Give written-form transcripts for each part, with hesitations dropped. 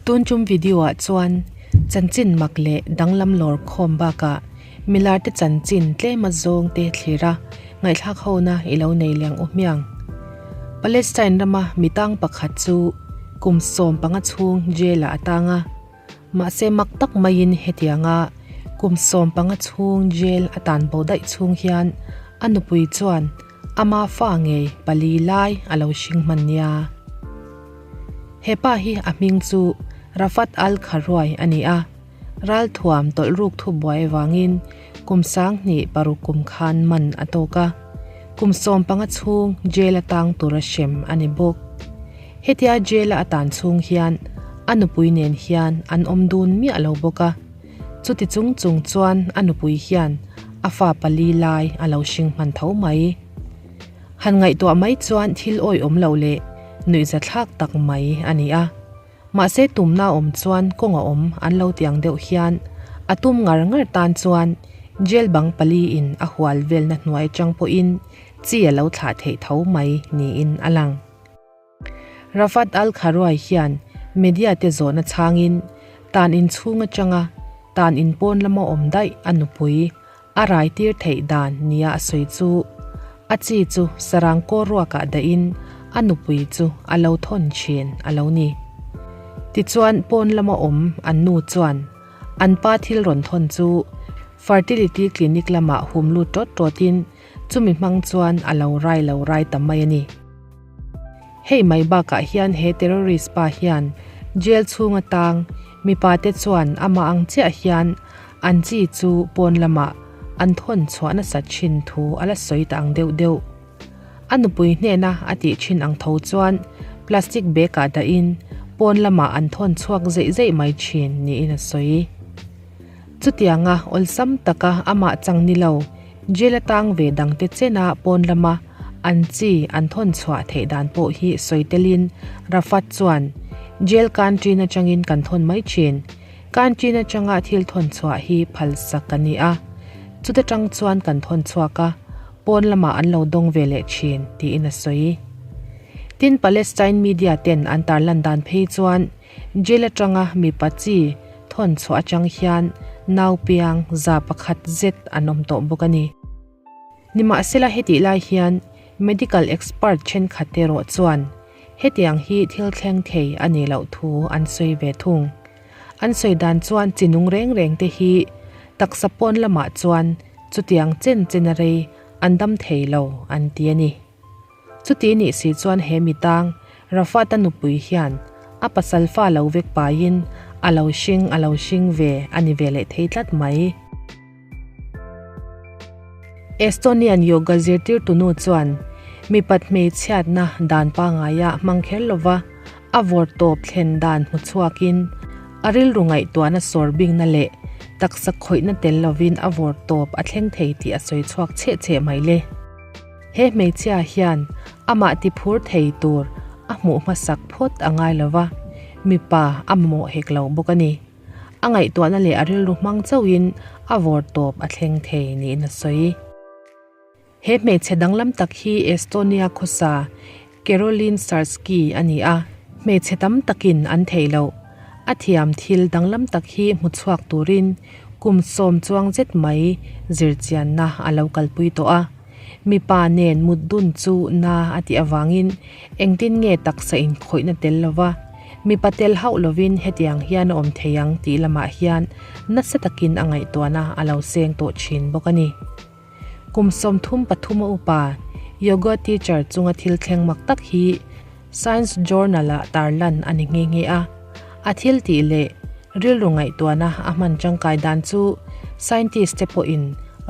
Tun tum video ah chuan chanchin mak leh danglam lawr khawm bakah milar te chanchin tlem a zawng te thlir a ngaihthlak ho na i lo nei liang u hmiang. Palestine rama mitang pakhat chu kum 15 chhung jail ah a tang a. Mahse mak tak maiin hetianga kum 15 chhung jail a tan bo daih chhung hian a nupui chuan ama fa ngei pali lai a lo hring hman nia. He pa hi a hming chu Rafat Al-Kharuai a ni a, ralthuam tawlh ruk thu buai avangin kum 2006 kum khan man a tawk a, kum 15 chhung jail a tang tura hrem a ni bawk. Hetia jail a tan chhung hian a nupui nen hian an awm dun miah lo bawk a, chuti chung chung chuan a nupui hian a fa pali lai a lo hring hman tho mai. Han ngaihtuah mai chuan thil awihawm lo leh nuihzathlak tak mai a ni a. Mahse tumna awm chuan kawng a awm an lo ti ang deuh hian a tum ngar ngar tan chuan jail bang pali in a hual velna hnuai atang pawhin chi a lo thlah theih tho mai niin a lang. Rafat Al-Kharuai hian media te zawhna chhangin tan in chhung atanga tan in pawn lama awm daih a nupui a rai tir theih dan nia a sawi chu a chi chu sarang kaw ruakah dahin a nupui chu a lo thawn thin a lo ni. Tichuan pawn lama awm an nu chuan an pa thil rawn thawn chu fertility clinic lamah hum lut tawt tawtin chumi hmang chuan a lo rai lo rai ta mai a ni. Hei mai bakah hian he terrorist pa hian jail chhung atang mipa te chuan amah ang chiah hian an chi chu pawn lamah an thawn chhuah nasa thin thu a la sawi ta ang deuh deuh. A nupui hnena a tih thin ang tho chuan plastic bag ah dahin pawn lamah an thawn chhuak zeih zeih mai thin niin a sawi. Chutianga awlsam taka amah chang ni lo jail atang ve dangte chena pawn lama an chi an thawn chhuah theih dan pawh hi sawi telin Rafat chuan jail canteen atangin kan thawn mai thin. Canteen atanga thil thawn chhuah hi phalsak a ni a, chuta tang chuan kan thawn chhuak a, pawn lamah an lo dawng ve leh thin tiin a sawi. Tin Palestine media ten an tarlan dan phei chuan Jail atanga mipa chi thawn chhuah atang hian nau piang 100 zet an awm tawh bawk a ni. Nimahsela hetih lai hian medical expert thenkhat te erawh chuan hetiang hi thil thleng thei a nih loh thu an sawi ve thung. An sawi dan chuan chi nung reng reng te hi taksa pawn lamah chuan chutiang chen chen a rei an dam thei lo an ti a ni. Chuti nih si chuan he mi tang Rafat-a nupui hian a pasal fa lo vek paiin a lo hring a lo hring ve a ni ve leh thei tlat mai. Estonian yoga zirtirtu nu chuan mipat hmeichhiatna dan pangaia hmang kher lova a vawr tawp thlen dan hmu chhuakin a rilru ngaihtuahna sawr bingna leh taksa khawihna tel lovin a vawr tawp a thleng thei tih a sawi chhuak cheh cheh mai le. He hmeichhia hian amah ti phur thei tur a hmuh hmasak phawt a ngai lova, mipa a mamawh hek lo bawk a ni. A ngaihtuahna leh a rilru hmang chauhin a vawr tawp a thleng thei niin a sawi. He hmeichhe danglam tak hi Estonia khawsa Caroline Sarski a ni a, hmeichhe tam takin an theih loh. A thiam thil danglam tak hi hmu chhuak turin kum 10 chuang zet mai zirchianna a lo kalpui tawh a. Mipa nen mut dun chu na a tih avangin engtin nge taksa inkhawihna tel lova mipa tel hauh lovin hetiang hian a awm thei ang tih lamah hian nasa takin a ngaihtuahna a lo seng tawh thin bawk a ni. Kum 33 a upa yoga teacher chunga thil thleng mak tak hi Science Journal ah tarlan a ni nghe nghe a. A thil tih leh rilru ngaihtuahna a hman tangkai dan chu scientist te pawhin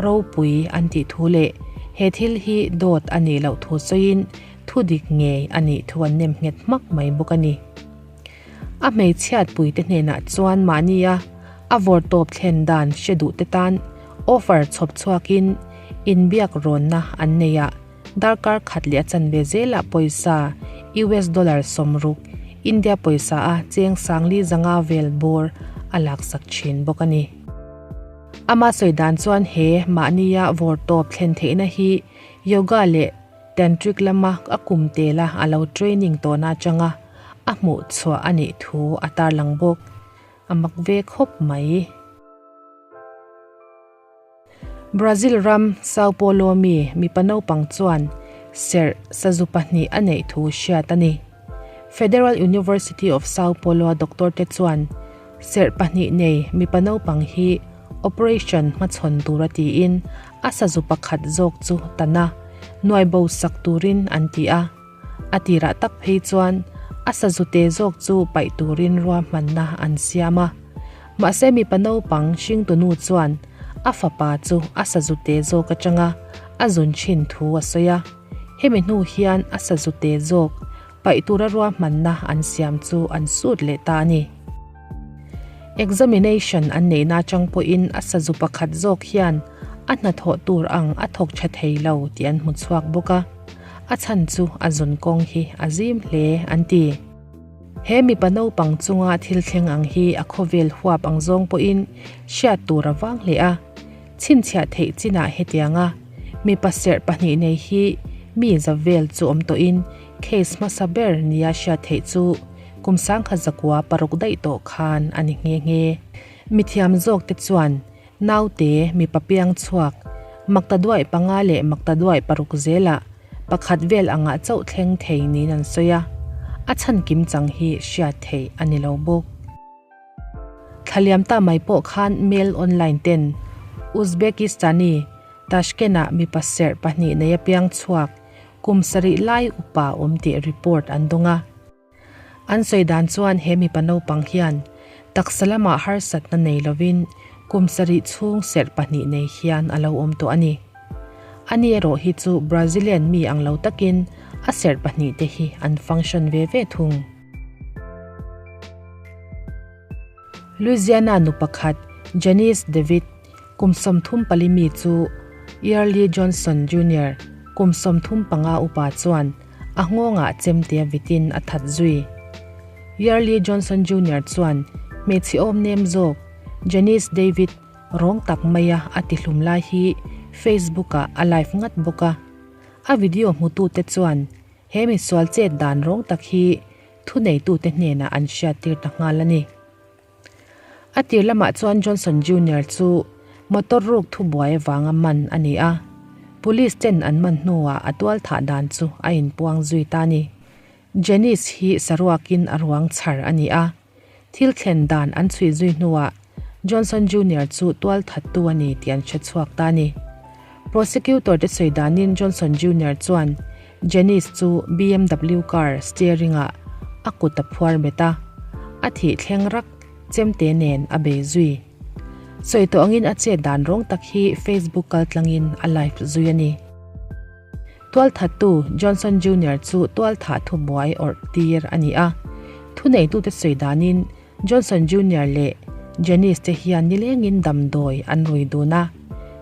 ropui an tih thu leh he thil hi dawt a nih loh thu sawiin thu dik ngei a nih thu an nem nghet hmak mai bawk a ni. A hmeichhiat pui te hnenah chuan mahnia a vawr tawp thlen dan hre duh te tan offer chhawp chhuakin inbiak rawnna an nei a, darkar khat leh a chanve zelah pawisa US dollar 60 India pawisa a cheng sangli zanga vel bawr a laksak thin bawk a ni. Ama sawi dan chuan he mahnia vawr tawp thlen theihna hi yoga leh tantric lama a kum tela a lo training tawhna atanga. a hmuh chhuah a nih thu a tarlang bawk. A mak ve khawp mai. Brazil ram Sao Paulo mi mipa naupang chuan serh sazu pahnih a neih thu hriat a ni. Federal University of Sao Paulo-a doctor te chuan serh pahnih nei mipa naupang hi operation hmachhawn tura tiin a sazu pakhat zawk chu tan a, nuai bo sak turin an ti a. A tirah tak phei chuan a sazute zawk chu paih turin ruahmanna an siam a. Mahse mipa naupang hringtunu chuan a fapa chu a sazute zawk atanga a zun thin thu a sawi a. Hemi hnu hian a sazute zawk paih tura ruahmanna an siam chu an sut leh ta a ni. Examination an neihna atang pawhin a sazu pakhat zawk hian a hnathawh tur ang a thawk tha thei lo tih an hmu chhuak bawk a, a chhan chu a zun kawng hi a zim hle an ti. He mipa naupang chunga thil thleng ang hi a khawvel huap ang zawng pawhin hriat tur a vang hle a, chhinchhiah theih chinah hetianga mipa serh pahnih nei hi mi za vel chu awm tawhin case hmasa ber nia hriat theih chu Kum sangkhat zakua paruk daih tawh khan a ni nghe nghe. Mithiam zawkte chuan naute mipa piang chhuak makta duaih panga leh makta duaih paruk zelah pakhat vel angah chauh thleng thei niin an sawi a, a chhan kim chang hi hriat theih a ni lo bawk. Thlaliam ta mai pawh khan Mail Online ten Uzbekistani Tashkent-ah mipa serh pahnih nei a piang chhuak kum sarih lai upa awm tih report an dawng a. An sawi dan chuan he mipa naupang hian taksa lamah harsatna nei lovin kum sarih chhung serh pahnih nei hian a lo awm tawh a ni. Ani erawh hi chu Brazilian mi ang lo takin a serh pahnih te hi an function ve ve thung. Louisiana nu pakhat Janice David, kum 34 mi chu Early Johnson Junior, kum 35 upa chuan a nghawngah chemte vitin a that zui. Early Johnson Junior chuan hmeichhe awm nem zawk Janice David rawng tak maia a tihlum lai hi Facebook-ah a live ngat bawk a. A video hmutute chuan he misual chet dan rawng tak hi thuneitute hnenah an hriattir ta nghal a ni. A tir lamah chuan Johnson Junior chu motor ruk thubuai avanga man a ni a, police ten an man hnuah a tual thah dan chu a inpuang zui ta a ni. Janice hi saruakin a ruang chhar a ni a, thil thlen dan an chhui zui hnuah Johnson Junior chu tual thattu a ni tih an hre chhuak ta a ni. Prosecutor te sawi danin Johnson Junior chuan Janice chu BMW car steering ah a kut a phuar bet a, a thih thleng rak chemte nen a bei zui. Sawi tawh angin a chet dan rawng tak hi Facebook kal tlangin a live zui a ni. Tualthattu Johnson Junior chu tualthah thubuai awrh tir a ni a, thuneitute sawi danin Johnson Junior leh Janice te hian nilengin damdawi an rui dun a.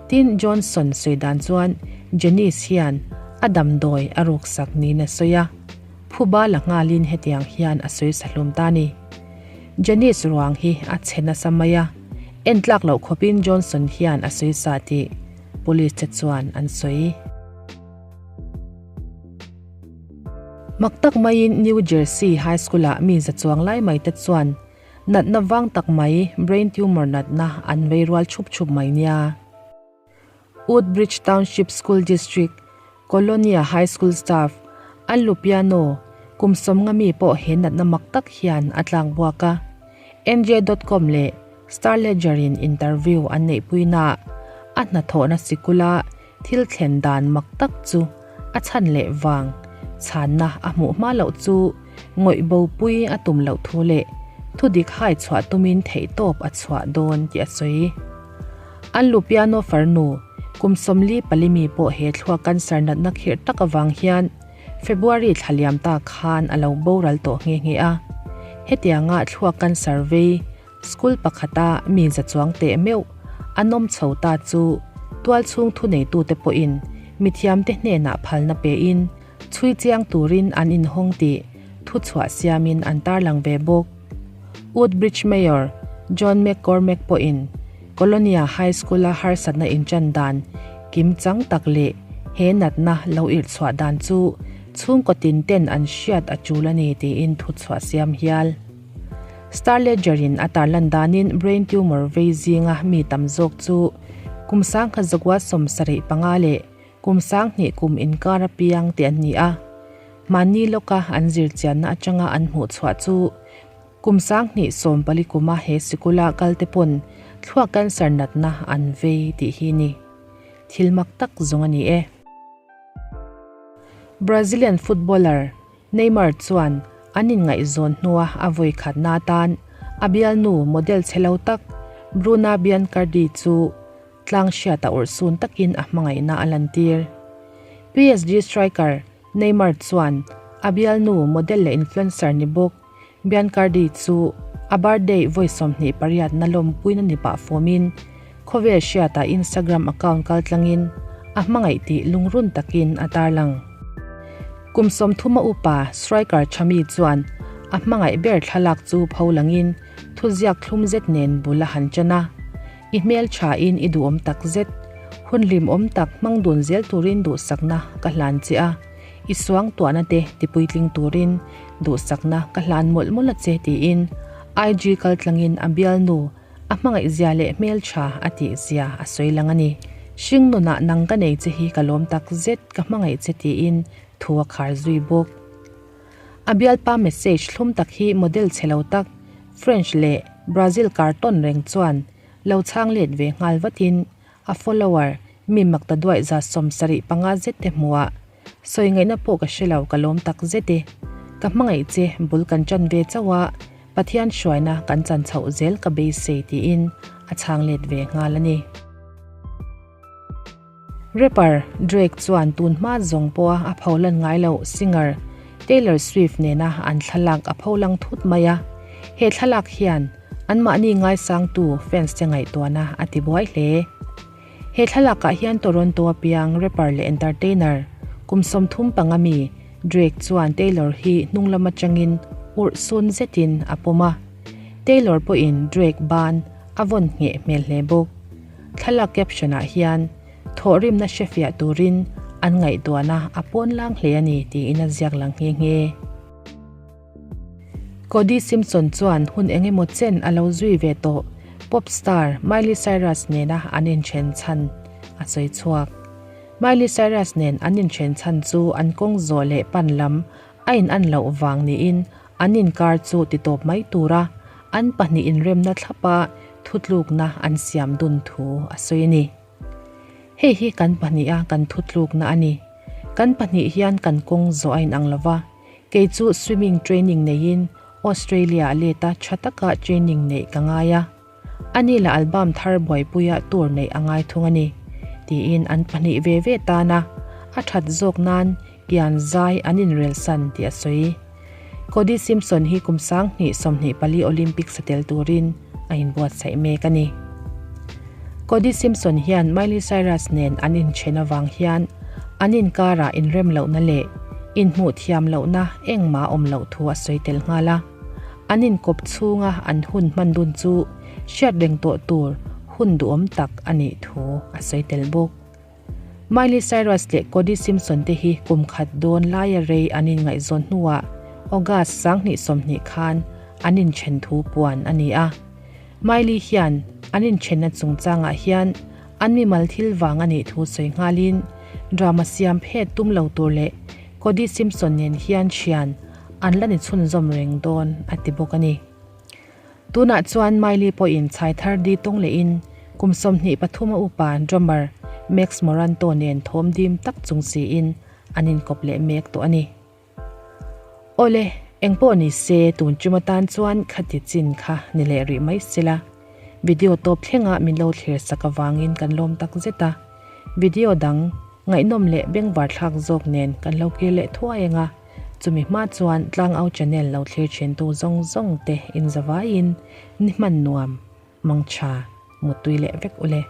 Tin, Johnson sawi dan chuan Janice hian a damdawi a ruksak niin a sawi a. Phuba la nghalin hetiang hian a sawi sa hlum ta a ni. Janice ruang hi a chhe nasa mai a, en tlak loh khawpin Johnson hian a sawi sa tih police te chuan an sawi. Mak tak maiin New Jersey High School-ah mi za chuang lai mai te chuan natna vang tak mai brain tumor natna an vei rual chhup chhup mai nia. Woodbridge Township School District, Colonia High School staff Al Lupiano kum 50 mi pawh he natna mak tak hian a tlak buak a. NJ dot com leh Star Ledger in interview an neihpuinaah a hnathawhna sikula Thil thlen dan mak tak chu a chhan leh vang, chhanna a hmuh hma loh chu ngawih bopui a tum loh thu leh thudik hai chhuah tumin theihtawp a chhuah dawn tih a sawi. An lu piano farnu kum 44 mi pawh he thluak cancer natna khirh tak avang hian February thla liam ta khan a lo boral tawh nghe nghe a. Hetianga thluak cancer vei School pakhata mi za chuang teh meuh an awm chho ta chu tualchhung thuneitute pawhin mithiamte hnenah phalna pein chhui chiang turin an inhawng tih thuchhuah siamin an tarlang ve bawk. Woodbridge Mayor John McCormack pawhin Colonia High School-a harsatna inṭan dan kim chang tak leh he natna lo irhchhuah dan chu chhungkaw tin ten an hriat a tul a ni tiin thuchhuah siam hial. Star Ledger in a tarlan danin brain tumor vei zinga mi tam zawk chu kum sangkhat zakua 75 leh kum 2000 kum inkar apiang te an ni a. Mahni lawka an zirchianna atanga an hmuh chhuah chu kum 2014 kuma he sikula kal te pawn thluak cancer natna an vei tih hi ni. Thil mak tak zawng a ni e. Brazilian footballer Neymar chuan an inngaihzawn hnua a vawi khatna atan a bialnu model chhe lo tak Bruna Biancardi chu tlang hriata urhsun takin a hmangaihna a lantir. PSG striker Neymar chuan a bialnu model leh influencer ni bawk Biancardi chu a birthday vawi 28 na lawmpuina ni pah fawmin khawvel hriata Instagram account kaltlangin a hmangaih tih lungrun takin a tarlang. Kum 30 a upa striker Chami chuan a hmangaih ber thlalak chu pho langin thuziak thlum zet nen bul a han ṭan a. I hmel tha in i duhawm tak zet. Hun hlimawm tak hmang dun zel turin duhsakna ka hlan che a. I suang tuahna te tipuitling turin duhsakna ka hlan mawlh mawlh a che tiin IG kaltlangin a bialnu a hmangaih zia leh hmel tha a tih zia a sawi lang a ni. Hring nunah nang ka nei che hi ka lawm tak zet ka hmangaih che tiin thu a khar zui bawk. A bialpa message thlum tak hi model chhe lo tak French leh Brazil carton reng chuan lo chhang let ve nghal vatin a follower mi mak ta duaih 75 zet te hmuhah sawi ngaihna pawh ka hre lo ka lawm tak zet e. Ka hmangaih che bul kan ṭan ve chauh a, Pathian hruaina kan chan chhoh zel ka beisei tiin a chhang let ve nghal a ni. Rapper Drake chuan tun hma zawng pawha a pholan ngai loh singer Taylor Swift nena an thlalak a pholang thut mai a. He thlalak hian anmahni ngaisangtu fans te ngaihtuahna a ti buai hle. He thlalakah hian Toronto a piang rapper leh entertainer kum 35 mi Drake chuan Taylor hi hnung lam atangin urh sun zetin a pawm a. Taylor pawhin Drake ban a vawn ngheh hmel hle bawk. Thlalak caption ah hian thawhrimna hrefiah turin an ngaihtuahna a pawn lang hle a ni tiin a ziak lang nghe nghe. Cody Simpson chuan hun eng emaw chen a lo zui ve tawh pop star Miley Cyrus nena an inthen chhan a sawi chhuak. Miley Cyrus nen an inthen chhan chu an kawng zawh leh pan lam a in an loh vang niin an inkar chu titawp mai tura an pahnih inremna thlapa thutlukna an siam dun thu a sawi a ni. Hei hi kan pahniha kan thutlukna a ni. Kan pahnih hian kan kawng zawh a inang lova, kei chu swimming training neiin Australia a let a tha taka training neih ka ngai a. Ani la album thar buaipuia tour neih a ngai thung a ni, tiin an pahnih ve ve tan a, a that zawk nan kian zai an inrelsan tih a sawi. Cody Simpson hi kum 2024 Olympics a tel turin a inbuatsaih mek a ni. Cody Simpson hian Miley Cyrus nen an inthen avang hian an inkarah inrem lohna leh inhmuh thiam lohna engmah awm loh thu a sawi tel nghal a. An inkawp chhunga an hun hman dun chu hriat reng tawh tur hun duhawm tak a nih thu a sawi tel bawk. Miley Cyrus leh Cody Simpson te hi kum khat dawn laia rei an inngaihzawn hnuah August 2020 khan an inthen thu puan a ni a. Miley hian an inthenna chungchangah hian an mimal thil vang a nih thu sawi nghalin drama siam phet tum lo tur leh Cody Simpson nen hian thian an la ni chhunzawm reng dawn a ti bawk a ni. Tunah chuan Miley pawhin chhai thar di tawng lehin kum 23 a upa drummer Max Moranto nen thawm dim tak chung siin an inkawp leh mek tawh a ni. Awle, engpawh ni se tun tum atan chuan khati chin kha ni leh rih mai sela. Video tawp thlenga min lo thlir sak avangin kan lawm tak zet a. Video dang ngaihnawm leh bengvar thlak zawk nen kan lo kir leh thuai anga chumi hma chuan Tlangau channel lo thlir thin tu zawng zawng te inzavaiin ni hman nuam mangtha mutui leh vek ule.